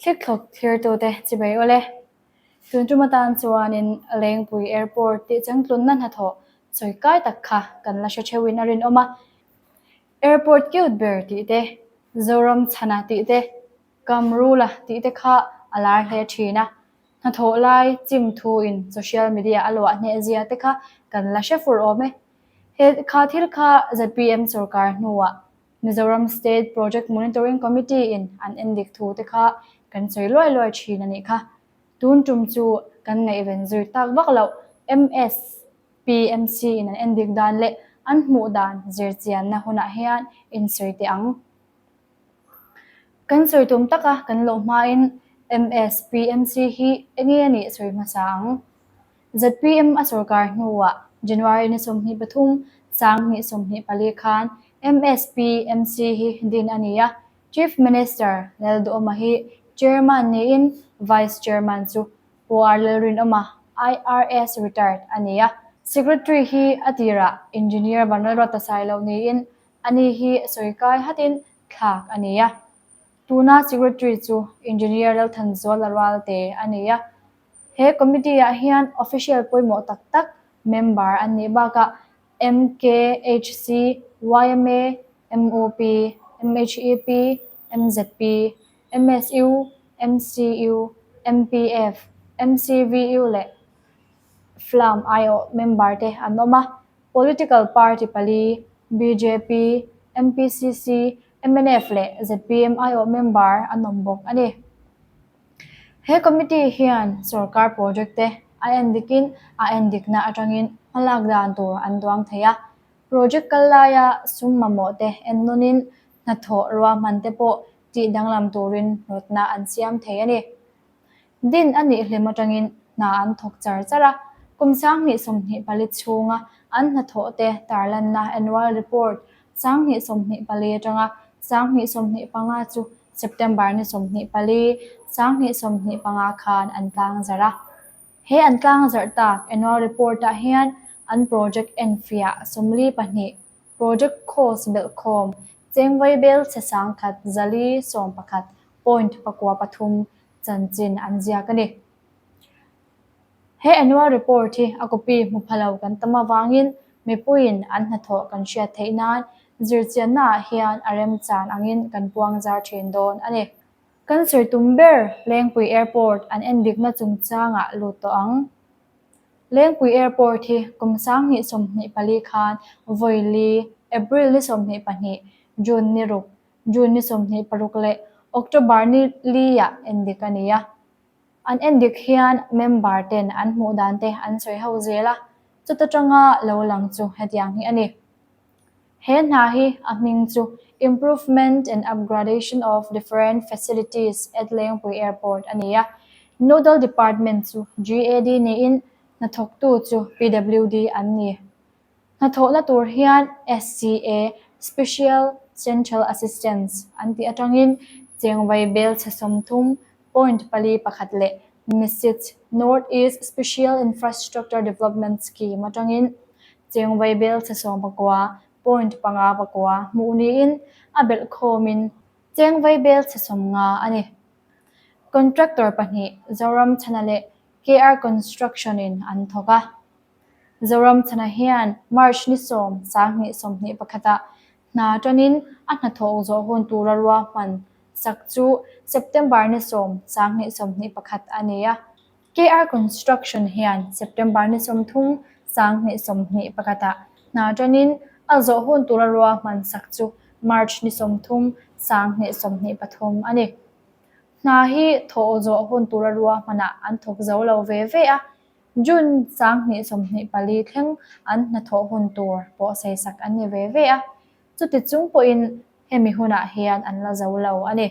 Thlikthlawk thirtute chibei awle. Tun tum atan chuanin Lengpui Airport tih changtlunna hnathawh sawi kai tak kha kan la hre theuhin a rinawm a. Airport cute ber tih te, Zoram chhana tih te, Kamrula tih te kha a lar hle thin a. Hnathawh lai chim thuin social media a luah hneh zia te kha kan la hre fur awm e. He kha thil kha zpm sorkar hnuah Mizoram State Project Monitoring Committee in an endik thu te kha kan sawi luai luai thin a nih kha. Tun tum chu kan ngaihven zir tak vak loh MSPMC in an endik dan leh an hmuh dan zir chianna hunah hian in sawi teh ang. Kan sawi tum taka kan loh hmain MSPMC hi enge a nih sawi hmasa ang. Zpm a sorkar hnuah January ni 23, 2024 khan MSPMC hi din a ni a, Chief Minister Lalduhawma hi Chairman niin Vice Chairman chu Pu R Lalrinawma, IRS retired, a ni a. Secretary hi a tirah Engineer Vanlalruata Sailo niin Ani hi sawi kai hatin thlak a ni a. Tuna Secretary chu Engineer Lalthanzuala Ralte a ni a. He committee-ah hian official pawimawh tak tak member an nih bakah MKHC, yma, MUP, MHEP, MZP, MSU, MCU, MPF, MCVU leh FLAM aiawh member te an awm a. Political party pali, bjp, MPCC, mnf leh zpm aiawh member an awm bawk a ni. He committee hian sorkar project te a endikin a endikna atangin hmalak dan tur an duang thei a. Project kal laia sum mamawh te ennawnin hnathawh ruahman te pawh tih danglam turin rawtna an siam thei a ni. Din a nih hlim atangin hna an thawk char char a, kum 2024 chhunga an hnathawh te tarlanna annual report 2024 atanga 2025 chu September ni 24, 2025 khan an tlangzarh a. He an tlangzarh tak annual report-ah hian an project enfiah 42, project cost belhkhawm chengvai bel chhe 1411 point pakua pathum chanchin an ziak a ni. He annual report hi a copy hmu pha lo kan tam avangin mipuiin an hnathawh kan hriat theih nan zirchiannaah hian a remchan angin kan puang zar thin dawn a ni. Kan sawi tum ber Lengpui Airport an endikna chungchangah lut tawh ang. Lengpui Airport hi kum 2024 khan vawi li, April ni 22, June ni ruk, June ni 26 leh October ni li-ah endik a ni a. An endik hian member ten an hmuh dan te an sawi ho zel a, chuta tanga lo lang chu hetiang hi a ni. He hna hi a hming chu Improvement and Upgradation of Different Facilities at Lengpui Airport a ni a. Nodal Department chu GAD niin hnathawktu chu PWD an ni. Hnathawhna tur hian SCA, Special Central Assistance, an tih atangin chengvai bel chhe 30 point pali pakhat leh NESIDS, North East Special Infrastructure Development Scheme, atangin chengvai bel chhe 19 point panga pakua hmuh niin a belhkhawmin chengvai bel chhe 50 a ni. Contractor pahnih Zoramchhana leh KR Construction-in an thawk a. Zoramchhana hian March ni 10, 2021 ah hna tanin a hnathawk zawh hun tura ruahman sak chu September ni 10, 2021 a ni a. KR Construction hian September ni 30, 2021 ah hna tanin a zawh hun tura ruahman sak chu March ni 30, 2023 a ni. Hna hi thawh zawh hun tura ruahmanah an thawk zo lo ve ve a. June 2024 thleng an hnathawh hun tur pawh seisak an ni ve ve a, chuti chung pawhin hemi hunah hian an la zo lo a ni.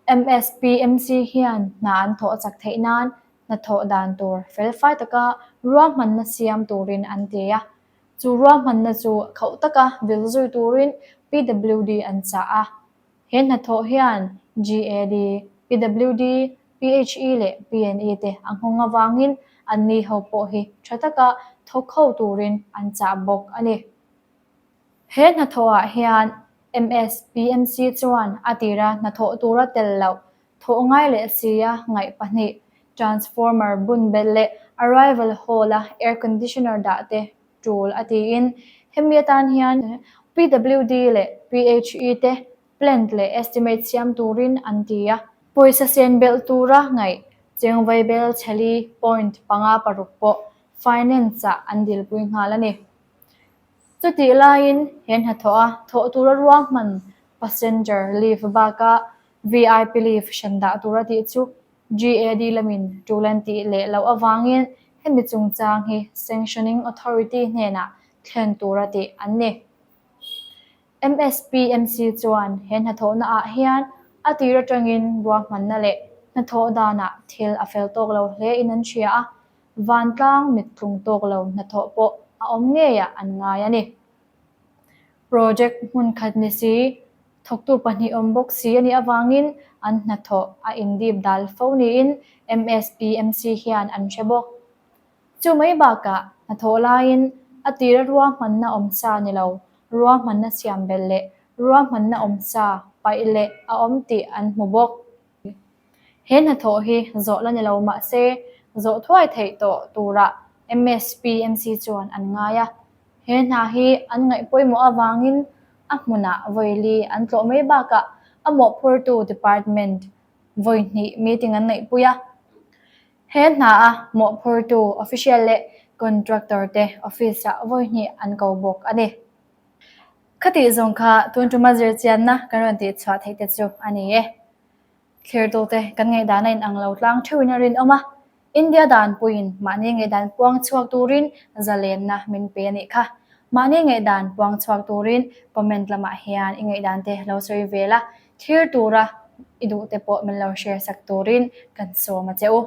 MSPMC hian hna an thawh chak theih nan hnathawh dan tur felfai taka ruahmanna siam turin an ti a, chu ruahmanna chu khauh taka vil zui turin PWD an chah a. He hnathawh hian GAD, PWD, PHE leh PNE te a nghawng avangin anni ho pawh hi tha taka thawk ho turin an chah bawk a ni. He hnathawhah hian MSPMC chuan a tira hnathawh tura tel loh. Thawh ngai leh sia ngaih pahnih, transformer bun belh leh arrival hall-a air conditioner dah te tul a tiin hemi atan hian PWD leh PHE te plant leh estimate siam turin an ti a. Pawisa sen belh tura ngaih chengvai bel chheli point 5 6 pawh finance-ah an dilpui nghal a ni. Chutih laiin he hnathawh a thawh tura ruahman passenger lift bakah VIP lift hran dah tura tih chu GAD lamin tul an tih leh loh avangin hemi chungchang hi sanctioning authority hnenah thlen tura tih an ni. MSPMC chuan he hnathawhna ah hian a tir atangin ruahmanna leh hnathawh danah thil a fel tawk lo hle in an hria a, vantlang mittlung tawk lo hnathawh pawh a awm ngeiah an ngai a ni. Project hmun khat ni si, thawktu pahnih awm bawk si a nih avangin an hnathawh a indip dal fo niin MSPMC hian an hre bawk. Chu mai bakah hnathawh laiin a tira ruahmanna awm sa ni lo, ruahmanna siam belh leh ruahmanna awm sa paih leh a awm tih an hmu bawk. He hnathawh hi zawh la ni lo mah se, zawh thuai theih tawh turah MSPMC chuan an ngai a. He hna hi an ngaih pawimawh avangin a hmunah vawi li an tlawh mai bakah a mawhphurtu department vawi hnih meeting an neihpui a. He hna a mawhphurtu official leh contractor te office-ah vawi hnih an ko bawk a ni. Khatih zawng kha tun tuma zirchianna kan rawn tih chhuah theih te chu a ni e. Thlirtute kan ngaihdan a inang lo tlang theuhin a rinawm a, India dan puiin mahni ngaihdan puang chhuak turin zalenna min pe a nih kha. Mahni ngaihdan puang chhuak turin comment lamah hian i ngaihdan te lo sawi ve la, thlir tura i duh te pawh min lo share sak turin kan sawm a che u.